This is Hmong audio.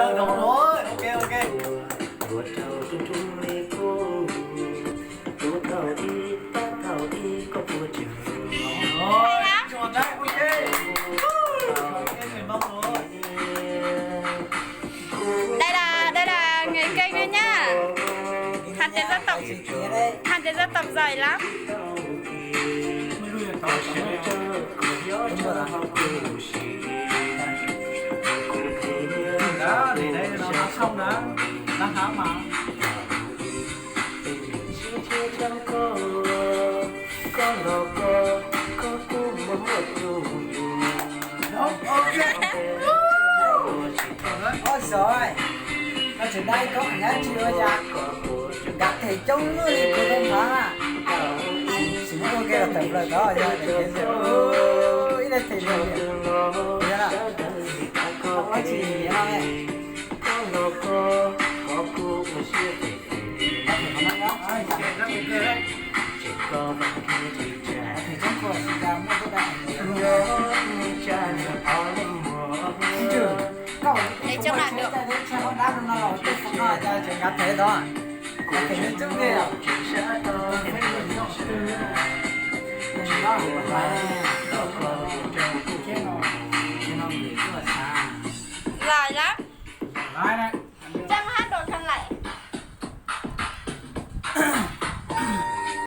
Rồi, ok, ok. Rồi, ok. Đây là, đây là người kênh đây nhá. Hàn Tín Dân Tộc, Hàn Tín Dân Tộc giỏi lắm. Đó, thì đây là nó không đó. Nó háo mà. Ôi giời, tao chỉ đây có nhá, chưa ra. Gặp thầy Trung luôn thì tôi không nói. Chỉ muốn ok là tập lời đó, giờ để cái gì. Ôi, ít đây thầy Trung. Giờ là không có gì gì đâu nè. Để cho bạn được.